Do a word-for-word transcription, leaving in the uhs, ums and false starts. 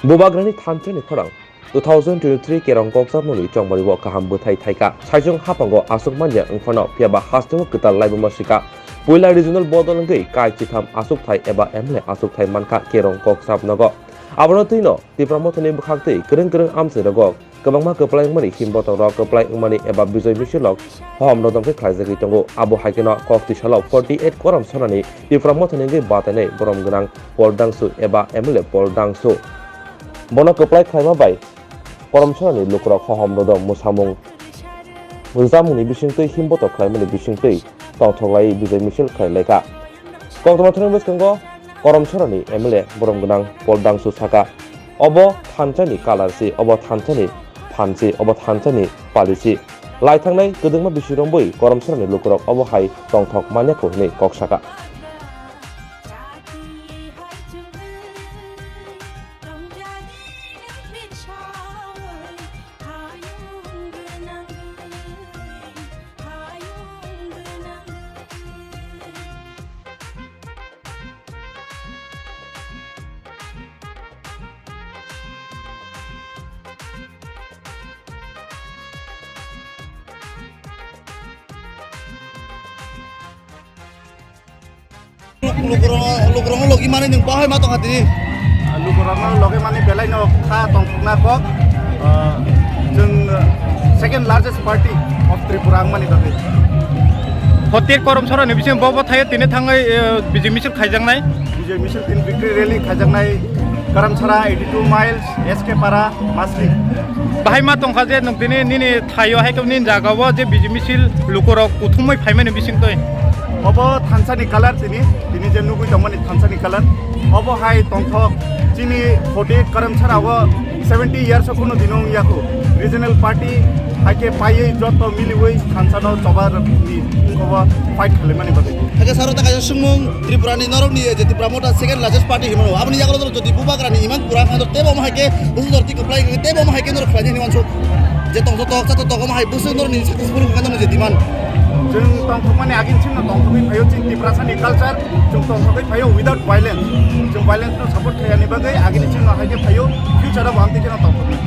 Bubagrani thansa ni khorang two thousand twenty-three Kerong kokchapmani chongmari o kaham bwthai thaika. Saichung haphango aswk manya wngphano, phiyaba hasteo kwtal laibuma sika. Puila regional bodol wngwi kai chitham aswk thai eba M L A aswk thai mankha Kerong kokchap nogo. Abono twino Tipra Mothani bwkhaktwi kwrwng kwrwng amchai rogo kwbangma kwplai wngmani himbotok rok kwplai wngmani eba bijoi misil rok hohom rodom khe khlaijagwi tongo. Abo hai kheno kok twi salo forty eight korom sonani Tipra Mothani wngwi batainai borom gwnang Paul Dangsu eba M L A Paul Dangsu. Bono kwplai khlaima bai Koromsarani lukurok hohom rodom mwsamung rwchapmungni bisingtwi himbotok khlaimani bisingtwi tongthok laiwi bijoi misil khlai laikha. Koktwma thani bwskango Koromsarani M L A borom gwnang Paul Dangsu saka, "Obo thansani kalar si, obo thansani phan si, obo thansani pali si. Laithangnai kwdwngma bisi rombwi Koromsarani lukurok obo hai tongthok manya kho," hwnwi kok saka. Lukurok, lukurokno logi mani nwng bahai ma tongkha tini? Lukurokno logi mani belai no kha tongthokna kok. Ah, chwng second largest party of Tripura wngmani bagwi. Hotir Koromsarani bising bo bo thaio tini thangwi, eh, bijoi misil khaijaknai. Bijoi misil tini victory rally khaijaknai Karamsara eighty two miles, S K Para, Masli. Bahai ma tongkha je nwng tini nini thaio hai khe nini jagao je bijoi misil lukurok kuthumwi phaimani bisingtwi. Obo thansani kalar tini, tini je nugwi tongmani thansani kalar. Obo hai tongthok chini forty Karamsara o seventy years o kunu dino wngya kho. Regional party hai khe paiwi joto miliwi thansano choba rwkni wngkha o fight khalaimani bagwi. Hakhe saro ta kaisa swngmung Tripura ni norok ni je Tipra Motha second largest party hinmano. Aboni yagulo norok jodi Bubagra ni imang pura khan tebo mo hai khe busu dor ti kwplai khe tebo mo hai khe norok khlai ni hinwi wansuk. Je tong tok cha tok mo hai busu norok ni successful khan je demand. Chwng tongthokmani agin chwngno tongthokwi phaio chini Tiprasa ni culture, chwng tongthokwi phaio without violence. Chwng violence no support khayani bagwi agini chwngno hai khe phaio future o bo amtwi kheno tongthoknai.